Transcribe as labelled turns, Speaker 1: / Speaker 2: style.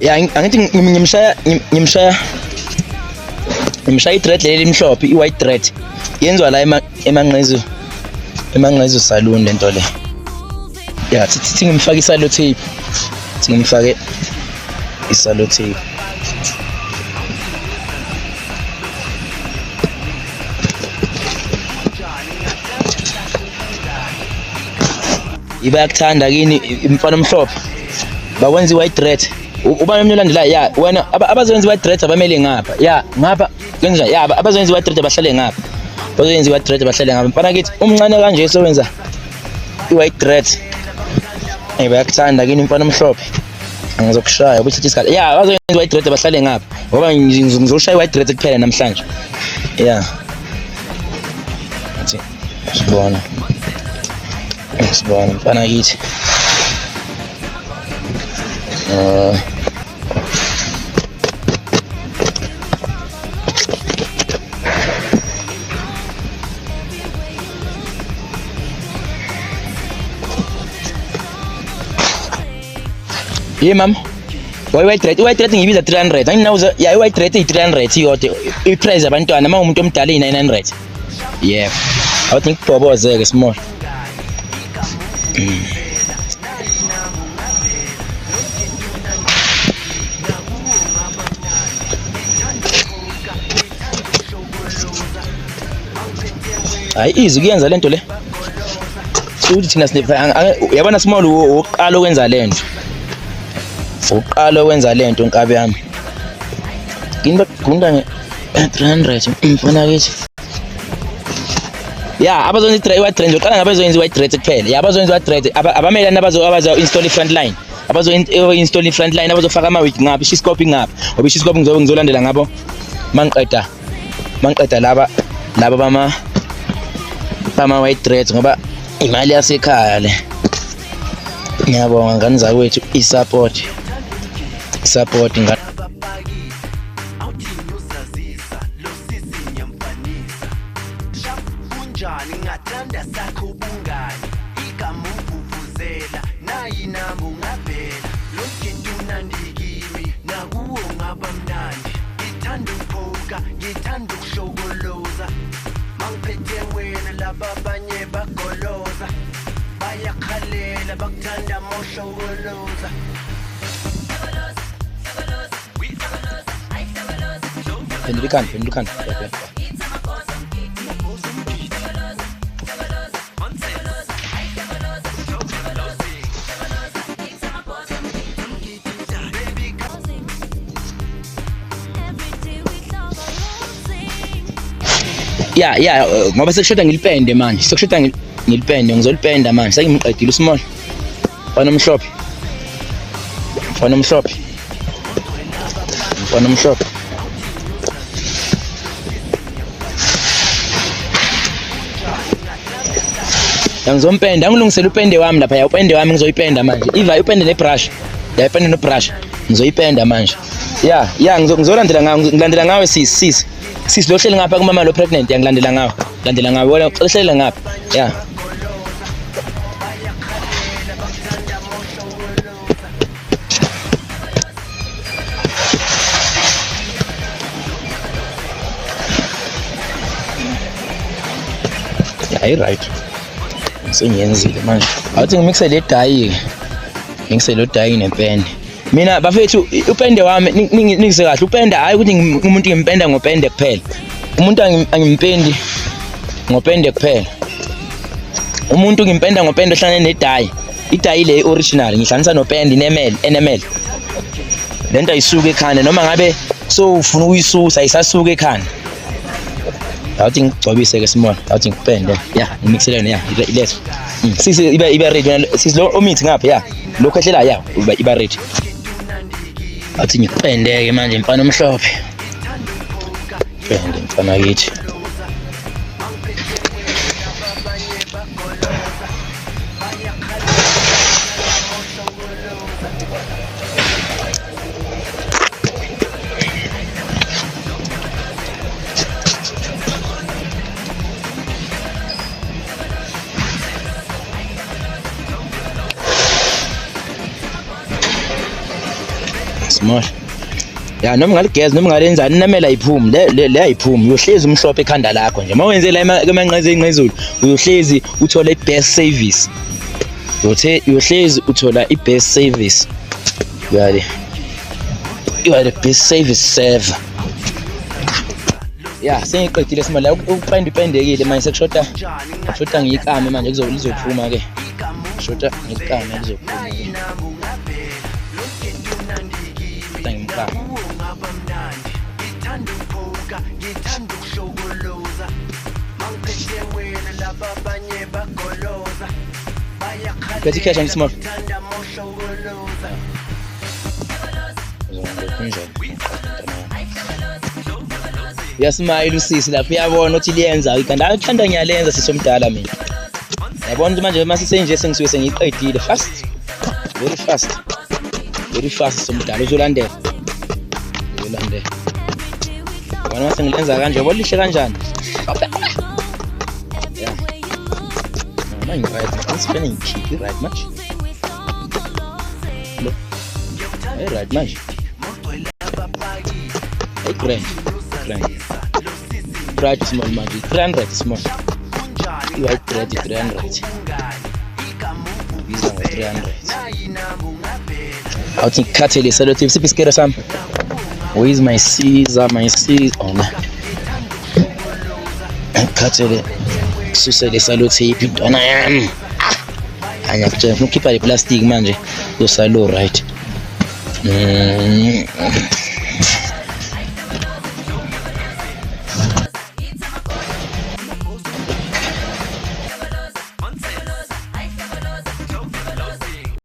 Speaker 1: Ya, angithi ngimshaya ngimshaya ngimshaya i-dread leli limhlophe, i-white dread. Yenziwa la emanqezu emanqezu saloon lento le. Ya, thi ngimfake isalo tape. Thi ngimfake isalo tape. Ibayakuthanda kini imfana omhlophe. Bakwenza i-white dread. Ubani omnye olandelayo? Ya, wena abazoyenza i-white dread abamele ngapha. Ya, ngapha kwenza ya abazoyenza i-white dread abahlale ngapha. Bazoyenza i-white dread abahlale ngapha. Mfana kithi umncane kanje sowenza i-white dread. Eh bayakuthanda kini mfana omhlophe. Angizokushaya ubuthatha isikhathi. Ya, bazoyenza i-white dread abahlale ngapha. Ngoba ngizoshaya i-white dread kuphela namhlanje. Ya. Athi sibona. Sibona mfana kithi. Ye mama. Why white red? White red ngiyibiza 300. Anginawo ya white red iyi 300 iyodwa. I-price yabantwana uma umuntu omdala iyi 900. Yebo. Awuthi ngikubhobozeke small. Hayi easy kuyenza lento le. Ukuthi thina sine yabona small wokuqala okwenza lento. Uqala okwenza lento nkabi yami. Ngini bagunda nge 300 mfana kithi. Ya abazoyenza i-white dread uqala ngabazoyenza i-white dread kuphela. Ya abazoyenza i-white dread abamelani abazo abazo install i-front line. Abazo install i-front line abazofaka ama-wig ngapha, ishiskop ngapha. Ngoba ishiskop ngizolandela ngabo mangiqeda mangiqeda laba laba bama bama white dreads ngoba imali yasekhaya le. Ngiyabonga ngane zakwethu i-support. I-support ngane.
Speaker 2: Kunjani ngathanda sakho ubungani igama uvuvuzela nayi nami ungavela lo mgidi umnandi kimi nakuwo ngaba mnandi ngithanda ukuphoka ngithanda ukuhlokoloza mangiphethe wena laba abanye bagoloza bayakhalela bakuthanda mohlokoloza.
Speaker 1: Phendula ikhanda, phendula ikhanda. Ya, phendula. Ya ya ngoba sekushoda ngilipende manje, sekushoda ngilipende, ngizolipenda manje, sengimqedile usmall. Mfana omhlophe. Mfana omhlophe. Mfana omhlophe. Ya ngizompenda, angilungisele upende wami lapha, ya upende wami ngizoyipenda manje. Iva upende nebrush. Ya upende nobrush. Ngizoyipenda manje. Ya, ya ngizolandela ngawe, ngilandela ngawe sis sis. Sis lo hleli ngapha kumama lo pregnant, ya ngilandela ngawe. Landela ngawe, wena uhlele ngapha. Ya. Ya i-right. Sengiyenzile manje. Awuthi ngimixe le dayi. Ngimise lo dayi nepende. Mina bafethu upende wami ningise kahle upenda hayi ukuthi umuntu ngimpenda ngopende kuphela. Umuntu angimpendi ngopende kuphela. Umuntu ngimpenda ngopende ohlangene nedayi. Idayi le original ngihlanganisa nopende inemel enamel. Lento ayisuki ekhanda noma ngabe so ufuna ukuyisusa ayisasuka ekhanda. Awuthi ngigcobise ke simona, awuthi ngipende. Ya, ngimixelene ya, ilethe. Sisi iba iba ready sisi lo omithi ngapha ya. Lokho ehlela ya, iba iba ready. Awuthi ngipende ke manje mfana omhlophe. Pende mfana kithi. Small. Ya noma ungaligeza noma ungalenzani inamela ayiphumi, le le ayiphumi, uyohlezi umhlophe ekhanda lakho nje. Uma wenze la emanqeze inqezulu uyohlezi uthola i-best service. Uyothe uyohlezi uthola i-best service. You are the best service server. Ya sengiqedile simo la ukupenda ipendekile manje, sekushoda shoda ngiyikame manje, kuzophuma ke. Shoda ngikame, kuzophuma ke. Shoda ngimkame.
Speaker 2: Ngithanda ukuphuka, ngithanda ukuhlokoloza, mangiphethe wena laba abanye bagoloza.
Speaker 1: Phethe i-cash angithi, small?
Speaker 2: Bayakhalela mohlokoloza.
Speaker 1: Kunjani? Uyasmayila usisi lapho, uyabona ukuthi liyenza ikhanda, ikhanda ngiyalenza sisomdala mina. Yabona ukuthi manje mase senje sengisuke sengiyiqedile fast. Very fast. Very fast somdala, uzolandela. Uzolandela. Yabona mase ngilenza kanje, yabona lihle kanjani? Yeah. Manje right, angisifene ngikhiphe right manje. Lo. Hey, right manje. Hey, grand. Grand. Right small manje, 300 small. I-white bread 300. Ibiza ngo-300. Awuthi ngikhathele sellotape, siphi isikere sami? Where is my scissor? My scissor. Oh no. Ngikhathele kususe le sellotape intwana yami. Ah, ngiyakutshela ngifuna ukukhipha le plastic manje. Yosalo right.